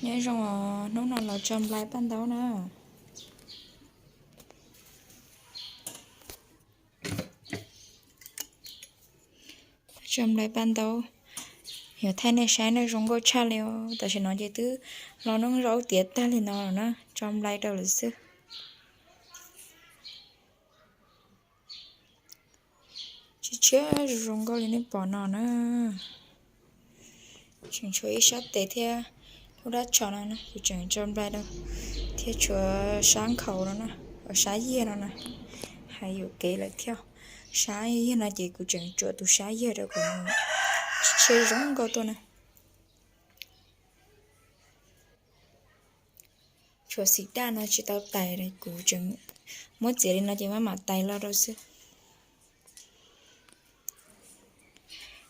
Nyob zoo os, hnub no los tso nplai paj ntaub na. Tso nplai paj ntaub, yog thaij nej saib na, zoo nkauj tshaj li os. Tam sim no ces twb los noob zaub tiav tag li no lawm na, tso nplai rau lawm xwb. Tshiab tshiab zoo zoo nkauj li nej pom no na. Tseem tshuav ib sab tes thiab lub dab tsho no na, kuv tseem tso nplai rau, thiab tshuav sab nkhaus no na, sab yiag no na, hais yuam kev lawm thiab. Sab yiag no ces kuv tseem tsuam tus sab yiag rau kuv, tshiab zoo nkauj tuaj na. Tshuav xim daj no tsis tau tais, kuv tseem muab txiav li no ces maj mam tais los rau xwb.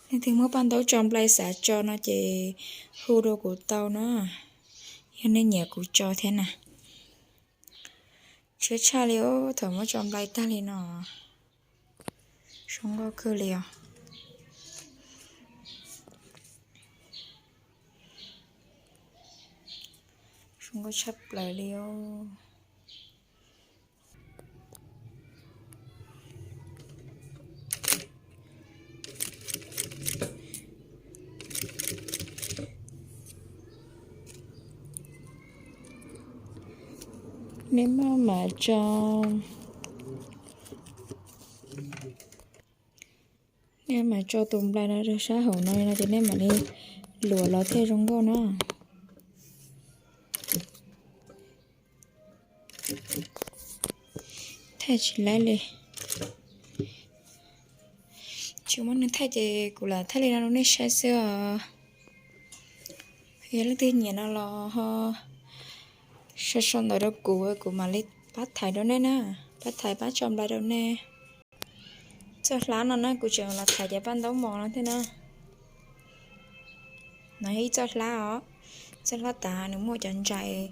Leej twg muab paj ntaub tso nplai xav tso no ces hu rau kuv tau na, yog nej nyiam kuv tso thiab na. Tshiab tshaj li os, thaum muab tso nplai tag li no, zoo nkauj kawg li os. Zoo nkauj tshaj plaws li os. Nej maj mam tso, nej mam tso tus nplai no rau sab hauv no no ces nej mam li luam los thiaj zoo nkauj na. Thaij tsis laib li. Tsis muaj neeg thaij ces kuv lam thaij li no rau nej saib xwb os. Yog leej twg nyiam no los ho sau sau ntawv rau kuv, kuv mam li pab thaiv rau nej na, pab thaiv pab tso nplai rau nej. Txoj hlab no na kuv tseem los thaiv cov paj ntaub mos no thiab na. No yog ib txoj hlab os, txoj hlab tav nws muaj cov ntsais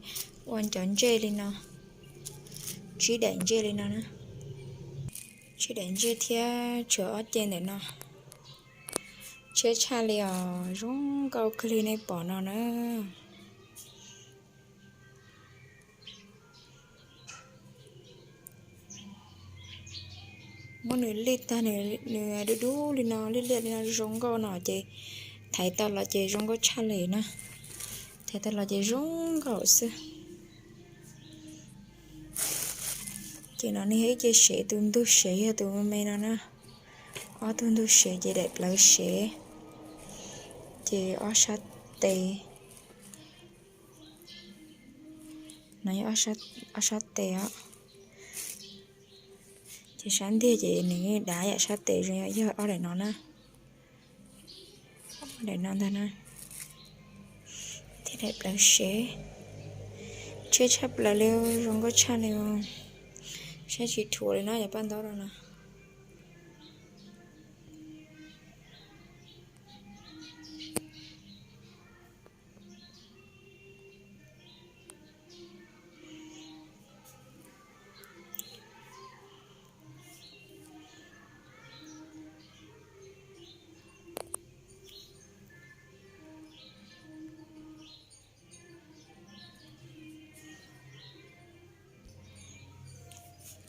ua cov ntsej li no, tsib daim ntsej li no na, tsib daim ntsej thiab tshuav ob ce ntawm no. Tshiab tshaj li os, zoo nkauj kawg li nej pom no na. Muab nws lij tag, nws dub dub li no, liaj liaj li no zoo nkauj no ces thaiv tau los ces zoo nkauj tshaj li na. Thaiv tau los ces zoo nkauj xwb. Ces no nej yog ib ce sev, tus ntug sev yog tus me me no na. Ob tug ntug sev ces daim plawv sev, ces ob sab tes. No yog ob sab tes os. Ces sab ntiag ces nws dav yam sab tes zoo yog ob daim no na. Ob daim no ntag na. Thiab daim plawv sev. Tshiab tshaj plaws li, zoo nkauj tshaj li. Saib tsis dhuav li no cov paj ntaub no na.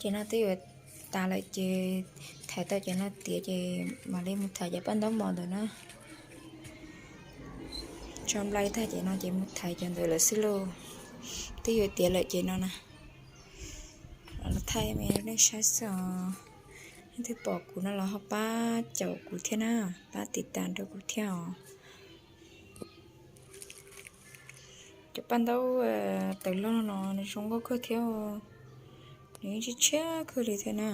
Ces no twb yuav tas lawm ces thaiv tau cov no tiav ces mam li mus thaiv cov paj ntaub mos ntawd na. Tso nplai tag ces no ces mus thaiv cov ntawd lawm xwb lauj. Twb yuav tiav lawm ces no na. Los thaij me nej saib xwb os. Leej twg pom kuv no los ho pab caum kuv thiab na, pab tiv tas rau kuv thiab os. Cov paj ntaub tawm loj no nws zoo nkauj kawg thiab, nws tshiab tshiab kawg li thiab na.